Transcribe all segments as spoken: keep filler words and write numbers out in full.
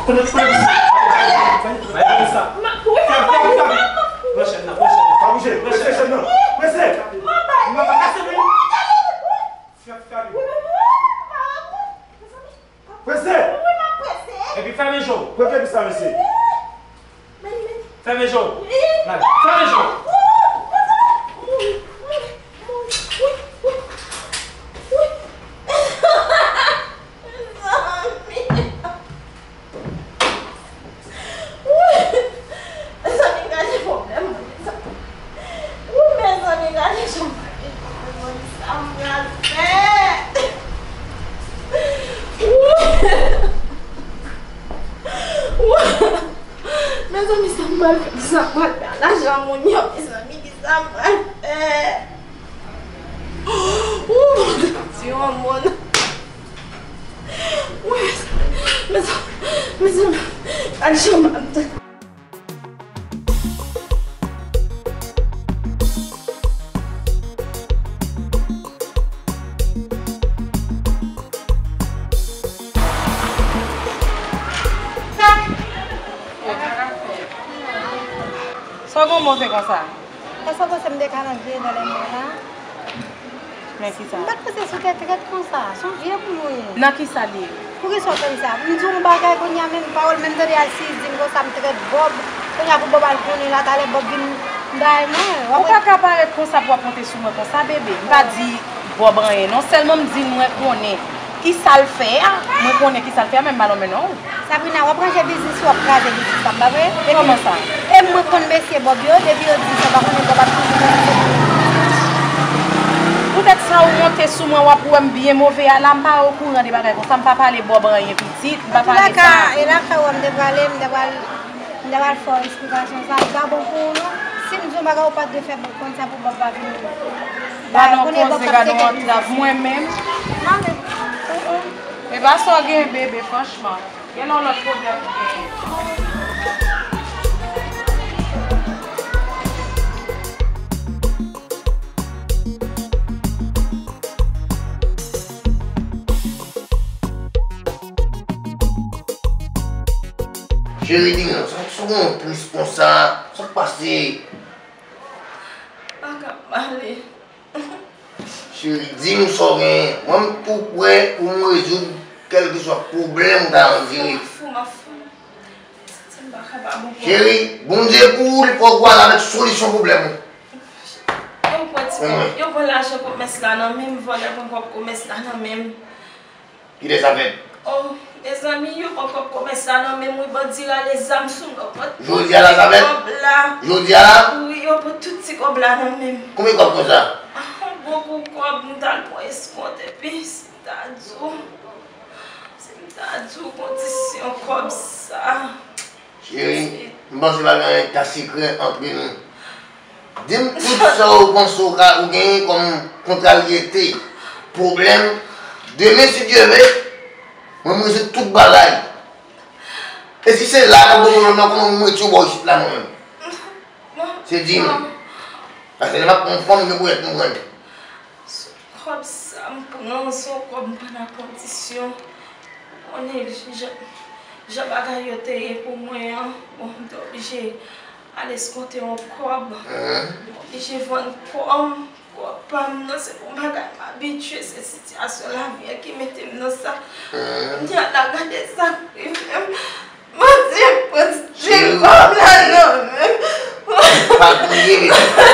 Konnen, konnen. Bay, bay, bay, bay, bay sa. Pran chèn nan, pran chèn nan. Pa bouje, prese chèn nan. Prese. M ap kase men. Prese. Epi fèmen je w. Prese sa, mesye. Fèmen je w. Gade, fèmen je w. Wi, mezanmi, gade pwoblèm mwen, mezanmi. Wi, mezanmi, gade jan m pa gen kòb, mezanmi, sa m pral fè? Wi. Wi. Mezanmi, sa m pral fè? Sa m pral fè? Lajan moun yo, mezanmi, ki sa m pral fè? Wi, Bondye, Bondye, yon moun. Wi, mezanmi, mezanmi, gade jan m ap Sa w gen w move konsa? Èske w panse m te ka nan vye dèlè mwen la? Nan kisa? M pa t panse sou tèt trèt konsa. Se yon vye moun ou ye. Nan kisa l ye? Poukisa w fè m sa? M di w yon bagay kounye a menm pawòl menm tande Alsiz di m konsa m trèt Bòb. Kounye a pou Bòb al konnen la talè Bòb vin bay mwen. Ou pa ka parèt konsa pou w ap monte sou mwen konsa, bebe. M pa di Bòb anyen non. Sèlman m di mwen konnen kisa l fè a. Mwen konnen kisa l fè a, men m pa lonmen non. Sabrina, w ap ranje biznis ou, w ap kraze biznis pa m, pa vre? Kòman sa? E mwen konn mesye Bòb yo, depi yo di sa, w pa konnen Bòb ap toujou konn se. Poutèt sa ou monte sou mwen, w ap wè m byen move a la, m pa okouran de bagay konsa, m pa pale Bòb anyen pitit, m pa pale sa. Antoulaka, e la ka wè m te prale, m te pral, m te pral fè w esplikasyon sa, li pa bon pou ou non. Si m di yon bagay ou pa t dwe fè Bòb konn sa pou Bòb pa vin. Ba non koze, gade yon antrav mwen menm. Non, men, mm, mm. E pa sa w gen bebe, franchman. Gen yon lòt pwoblèm ou genyen. Cheri, di mwen, sa, sa w gen tris konsa? Sa k pase? Pa ka pale. Cheri, di m sa w genyen. Mwen, m tou prè pou m rezoud kèlkeswa pwoblèm ou ta andire. M ap fou, m ap fou. Santi m pa kapab ankò. Cheri, Bondye pou ou, li fè w kwaz avèk solisyon pwoblèm ou. Yo pran ti kòb, yo pran lajan komès la nan men m, vòlè pran kòb komès la nan men m. Kilè sa fèt? Oh, mezanmi, yo pran kòb komès la nan men m wi, bandi rale zam sou m, yo pran tout ti kòb la. Jodi a la sa fèt? Jodi a la? Wi, yo pran tout ti kòb la nan men m. Konbyen kòb konsa? Ah, yon bon kou kòb, m t al pran eskont, epi si m ta di w, si m ta di w kondisyon kòb sa. Cheri, m panse pa gen anyen k ka sekrè antre nou. Di m tout sa w panse w ka, ou genyen kòm kontraryete, pwoblèm. Demen, si Dye vle, mwen, m rezoud tout bagay. E si se la k ap pwoblèm nan, konnen m retire w bò isit la, mwen menm. Se di m. Paske lè m ap pran yon fanm, gen ponyèt m pran. Kòb sa m pran, se yon kòb m pa nan kondisyon. Ou konnen jan, jan bagay yo te ye pou mwen an, bon, m te oblije al eskonte yon kòb. M oblije vann kò m, kò pa m nan, se pou bagay m abitye, se sitiyasyon lavi an ki mete m nan sa. Kounye a la, gade sa k rive m. Bondye pran ti kòb la nan men m. Pa kriye, bebe.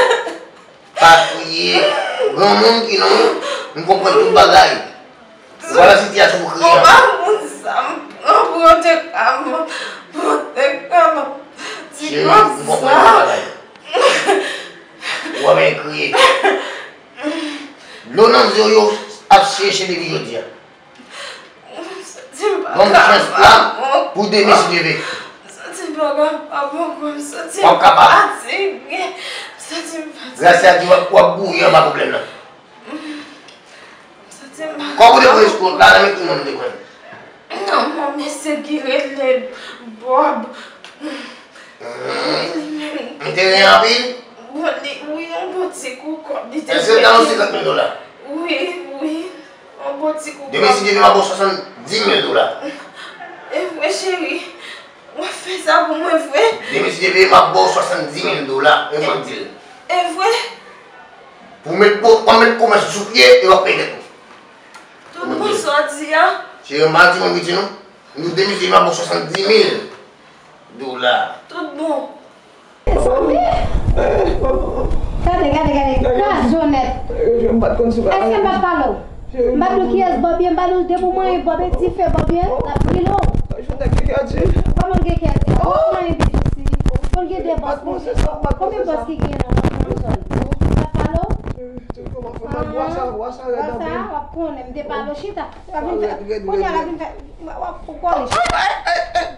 Pa kriye. Granmoun ki nan ou, m konprann tout bagay. Ou pa nan sitiyasyon pou kriye. Ou pa moun sa, m pran pou yon te ka m, pou yon te ka m. Cheri, m konprann tout bagay. Ou pa bezwen kriye. Dlo nan zye w yo ap seche depi jodi a. Ban m chans la pou demen si Dye vle. M santi m pa kapab ankò, m santi m fatige. M santi m fatige. Gras a Dye, w ap, w ap bouyi anba pwoblèm nan. M santi m pa kapab. Kòb ou te pran eskont la, nan men ki moun ou te pran l? Nan men yon mesye ki rele Bob. Wi, li menm. Li te renmen anpil? Bon, li, wi, yon bon ti kou kòb li te peye. Èske l ta yon senkant mil dola? Wi, wi. Yon bon ti kou kòb. Demen, si Dye vle, m ap ba w swasanndis mil dola. E vre, cheri. W ap fè sa pou mwen vre? Demen si Dye vle, m ap ba w swasanndimil dola, men mwen di l. E vre? Pou w met, pou w met komès ou sou pye, e w ap peye tèt ou. Tout bon sa w di a? Cheri, m pa di mwen piti non. Nou demen si Dye vle, m ap ba w swasanndimil dola. Tout bon. Gade, gade, gade. Kraze w nèt. M pa t konn si w... Èske m pa t pale w? M pa t di w kiyès Bòbye, m pale w depi w manyen Bòbye, dife Bòbye, l ap brile w. Jounen ki kè di. Kòman l gen kè di? Ou konn gen de bòs konbyen? Konbyen bòs ki gen nan zòn? M pa t pale w? Bwa sa, bwa sa rèd anpil. W ap konnen, m te pale w chita. W ap vin fè, kounye a l ap vin fè, w ap, w ap kole chita.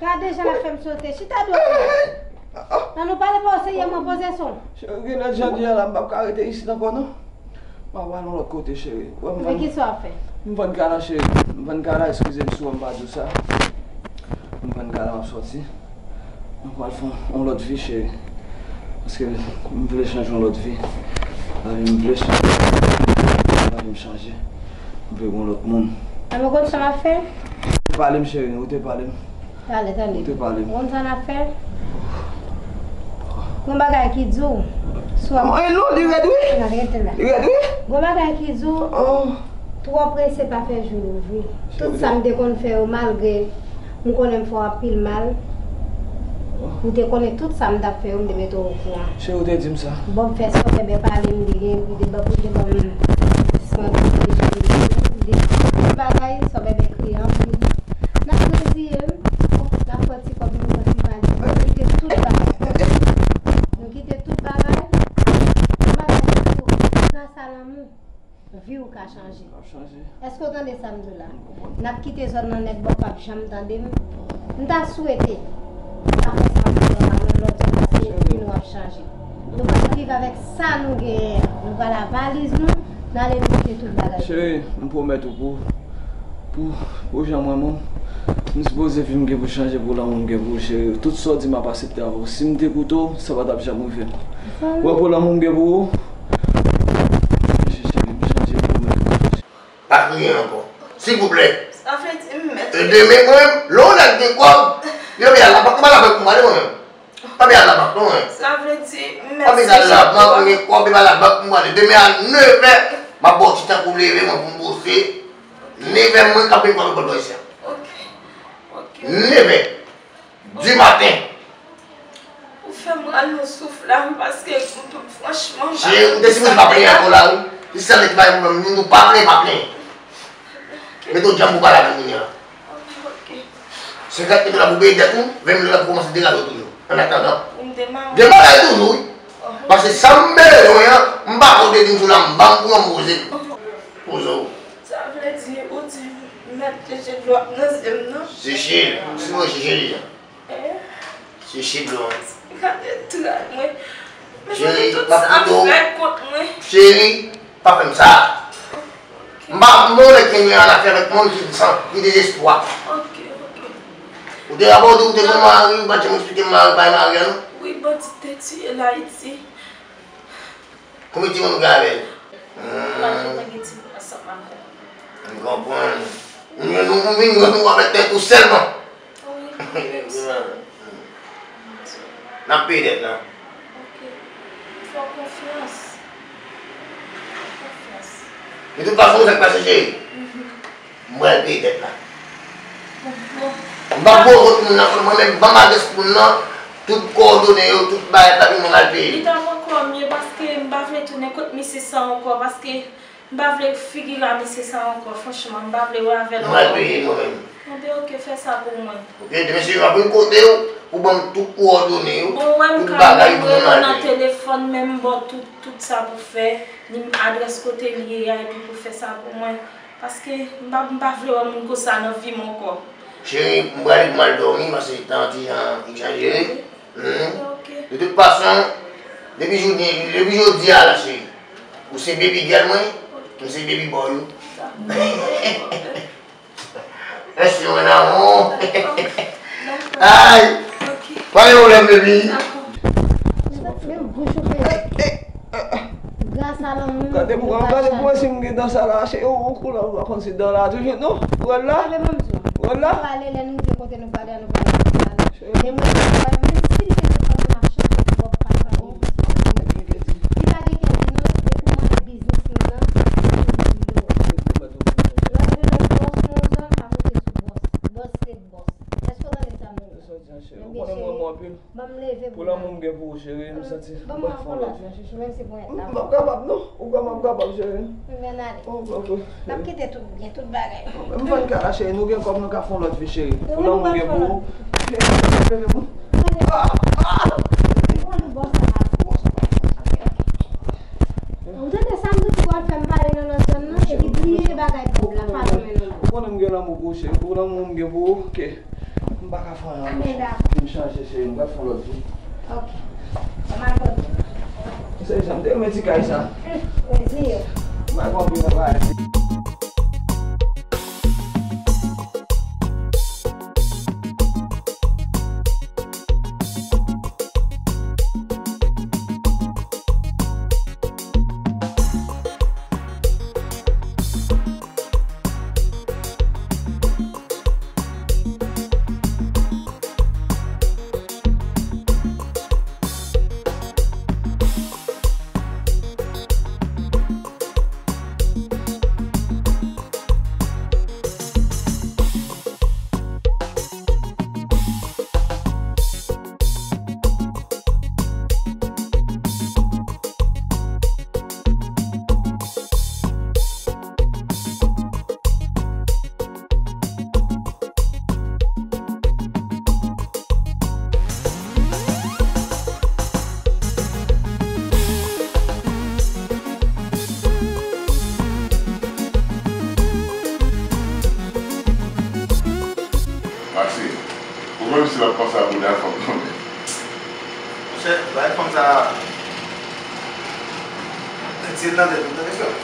Gade jan l ap fè m sote. Chita dwat la. Nan nou pale pa w serye, mwen poze son. Cheri, gen lè jan di a la, m p ap ka rete isit ankò non. M ap al yon lòt kote, cheri. Wè, m vann... Men kisa w ap fè? M vann kay la, cheri. M vann kay la, eskize m si w wè m pa di w sa. M vann kay la, m ap sòti. M ap al fè yon lòt vi, cheri. Paske m vle chanje yon lòt vi. Lavi m vle chanje. Lavi m chanje. M vle yon lòt moun. Mwen konn sa m ap fè. Ou te pale m, cheri, ou te pale m. Tande, tande. Ou te pale m. Ou konn sa n ap fè? Gon bagay ki di w, swa... Ay non, li rèd wi. Rete la. Li rèd wi. Gon bagay ki di w, twò prese pa fè jou louvri. Tout sa m te konn fè yo, malgre m konnen m fè w anpil mal, ou te konnen tout sa m t ap fè yo, m te mete w okouran. Cheri, ou te di m sa. Bon, m fè sa, ou te byen pale, m te gen, ou te ban, ou te ban m, m te di tout bagay, sa w bèbè kriye anpil. N ap reziye n, n ap fè ti kòb nou, fè ti valiz. Nou kite tout bagay. Nou kite tout bagay. Bagay sa yo, gras a lanmou, vi w ka chanje. Èske w tande sa m di w la? N ap kite zòn nan nèt, bò p ap janm tande m. M ta swete sa fè sa m di w la nan lòt zòn, paske vi nou ap chanje. Nou pral viv avèk sa nou genyen an. Nou pral a valiz nou, n ale nou kite tout bagay. Cheri, m pwomèt ou pou, pou, pou jan mwen menm, m sipoze vi m gen pou chanje pou lanmou m gen pou ou, cheri. Tout sa w di m ap aksepte avè w. Si m te koute w, sa pa t ap janm rive m. Wè pou lanmou m gen pou ou, cheri, m chanje, m pwomèt ou. Pa kriye ankò. Silvouplè. Sa vle di m mèt... E demen mwen, lè w nèg gen kòb, yo vin al labank, m pa labank pou m ale mwen menm. Pa vin al labank non mwen. Sa vle di m mèt... Pa vin al labank, mwen gen kòb, m pa labank pou m ale. Demen a nevè, m ap ba w ti tan pou w leve mwen pou m bwose. Nevè mwen k ap vin pran pòt bò isi a. Ok. Ok. Nevè. Di maten. Ou fè m pran yon souf la, paske m p-, franchman, m pa... Cheri, ou te sipoze pa plenyen ankò la, wi. Se sèl nèg ki pa gen pwoblèm, nou pa plenyen, pa plenyen. Mete w djanm pou pale avè m kounye a. Ok, ok. Senkant mil dola pou peye dèt ou, ven mil dola pou kòmanse degaje w toujou. Annatandan. Pou m demare. Demare toujou, wi. Paske sa m bezwen an, m pa konn te di m sou la, m ban m pou yon poze. Poze w. Sa vle di, ou di m mèt seche dlo ap nan zye m nan? Seche l, si w seche l deja. Eh? Seche dlo an. Gade tray mwen. Men cheri, tout m ap sa ap fè kont mwen. Cheri, pa fè m sa. M pa, m pa yon nèg ki renmen ann afè avèk moun ki san, ki dezespwa. Ok, ok. Ou te rapò di ou te gen mari, ou pa t janm eksplike m mari, bay mari a non. Wi, bandi te tiye l Ayiti. Konbyen timoun ou gen avè l? Mwen pa janm gen timoun ansanm avè l. M konprann. M jwenn ou, m vin jwenn ou avèk tèt ou sèlman. Wi. N ap peye dèt la. Ok. Fè w konfyans. Fè w konfyans. De tout fason, sa k pase, cheri? M pral peye dèt la. M p ap ba w kont moun nan, mwen menm, ban m adrès moun nan, tout kowòdone yo, tout bagay, epi mwen al peye. Li t ap ankò mye paske m pa vle tounen kot misye sa ankò, paske m pa vle figire a misye sa ankò, franchman, m pa vle wè avè l ankò. Mwen al peye mwen menm. Enben, ok, fè sa pou mwen. Ok, demen si w ap vin kote w, pou ban m tout kowòdone yo, tout bagay pou mwen al peye. Bon, wè m ka rele w nan telefòn, men m ba w tout, tout sa pou fè, ni adrès kote l ye a, epi pou fè sa pou mwen. Paske m pa, m pa vle wè moun konsa nan vi m ankò. Cheri, m prale pou m al dòmi, paske tan an ti jan egzajere. Hmm. Ok. De tout fason, depi jodi, depi jodi a la, cheri, ou se baby girl mwen, m se baby boy ou. Dakò. Mèsi, mon amour. Dakò. Ay! Ok. Pa gen pwoblèm, baby. Dakò. Men bouch ou fè. Gras a lanmou. Gade pou mwen, gade pou mwen si m gen dan sa la, se yon, yon koulè, m pa konn si dan la toujou, non? Ou wè l la? Ou wè l la? Ou prale, lè nou rive kote nou prale a, nou prale. Cheri. Menm lè w wè, menm si l te gen fanmi, m ap chanje bòb pa fanmi. Li pa gen kè di non, depi w mande biznis nou nan, se pou li yo. Lòt jounen bòs nou zòn, pa moute sou bòs. Bòs ret bòs. Èske w tande sa m di w la? Ou konnen m renmen w anpil. Ban m leve pou lanmou m gen pou ou, cheri, m santi m pa fè yon lòt vi. M p ap kapab, non. Ou kwè m ap kapab, cheri? M ann ale. Oh, ok. N ap kite tout byen, tout bagay. M vann kay la, cheri. Nou gen kòb, nou ka fè yon lòt vi, cheri. Pou lanmou m gen pou ou. Leve pou ou. Ou tande sa m di w, ou al fè m pale nan lòt zòn nan, epi bliye bagay bòb la, pa nan men nou. Ou konnen m gen lanmou pou ou, cheri. Pou lanmou m gen pou ou, ok. M pa ka fè anyen ankò. Vin chanje, cheri, m pral fè yon lòt vi. Ok. Sa m al kote. Se jan m te renmen ti kay sa. Plezi. M pa konprann bagay. Maxime, ou konn si l ap panse a bouda fanm nan menm. Monchè, bay fanm sa. Tire nan tèt ou, tande frè m.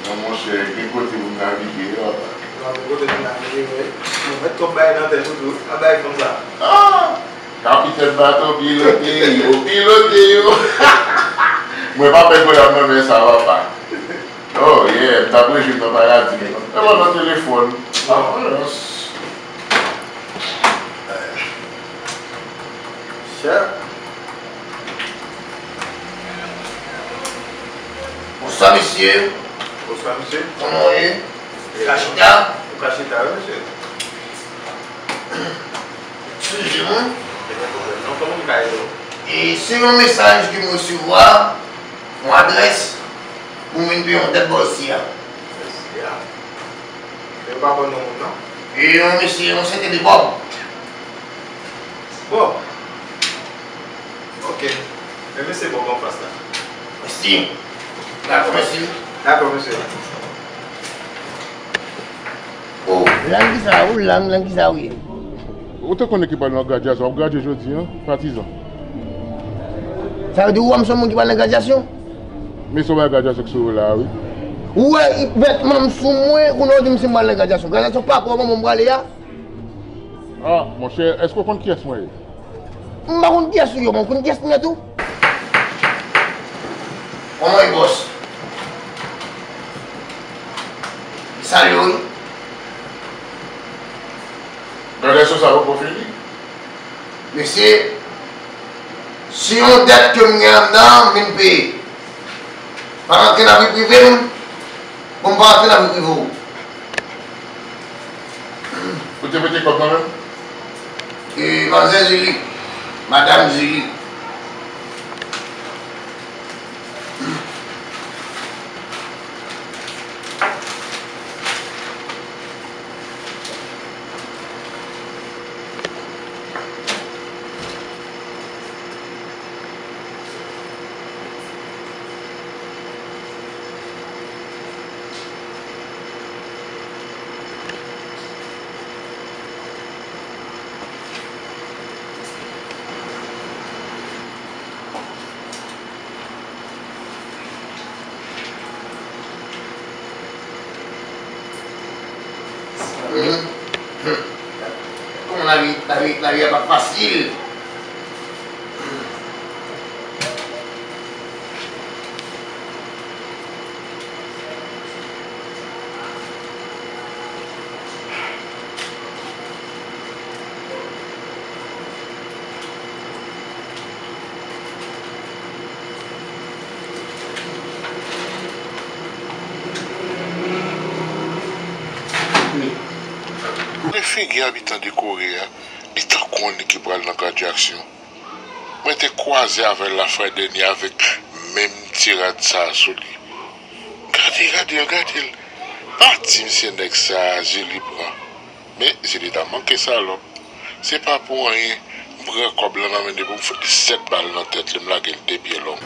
Non, monchè, gen kote pou m navige, papa. Non, gen kote pou navige, wi. Ou mèt twòp bagay nan tèt ou tou, pa bay fanm sa. Ah! Kapitèn bato, pilote yo, pilote yo. Mwen pa pè gòl ap nan men sa, papa. Oh, yeah, m t ap rejwi m nan paradi. E mwen nan telefòn. Ah, yes. Chè. Bonswa, mesye. Bonswa, mesye. Kòman w ye? Ou ka chita? Ou ka chita, wi, mesye. Eskize mwen. Gen pwoblèm non, kòman m ka ede w? E se yon mesaj ke m resevwa, yon adrès, pou m vin peye yon dèt bòs li a. Bòs li a? Yo pa bon non moun, non? E yon mesye, yon sèten de Bòb. Bòb? Ok. Men mesye Bòb anfas la. Mèsi. Dakò, mèsi. Dakò, mesye. Oh, lang kisa ou, lang, lang kisa ou ye? Ou te konnen ki pral nan gradyasyon, w ap gradye jodi a, patizan. Sa vle di ou wè m se yon moun ki pral nan gradyasyon? Men se yon bagay gradyasyon ki sou ou la, wi. Ou wè vètman m sou mwen, kounye a w di m si m pral nan gradyasyon. Gradyasyon pa pou mwen m prale a. Ah, monchè, èske w konn kiyès mwen ye? M pa konn kiyès ou ye, men w konn kiyès m ye tou. Kòman e bòs? Salye w wi. Gade sou sa poko fini. Mesye, se yon dèt ke m gen anndan, m vin peye. Pa rantre nan vi prive m, pou m pa rantre nan vi prive w. Ou te mete kòb nan men m? E, manzè Zili, madanm Zili. Kòman lavi, lavi, lavi a pa fasil. Figi abitan dekore a, li tankou yon nèg ki pral nan gad aksyon. Mwen te kwaze avè l la fwa dènye avèk menm ti rad sa a sou li. Gade, gade l, gade l. Pa di m se nèg sa a je li pran. Men je li ta manke salòp. Se pa pou anyen, m pran kòb lan nan men li pou m fout li sèt bal nan tèt li, m lage l de pye long.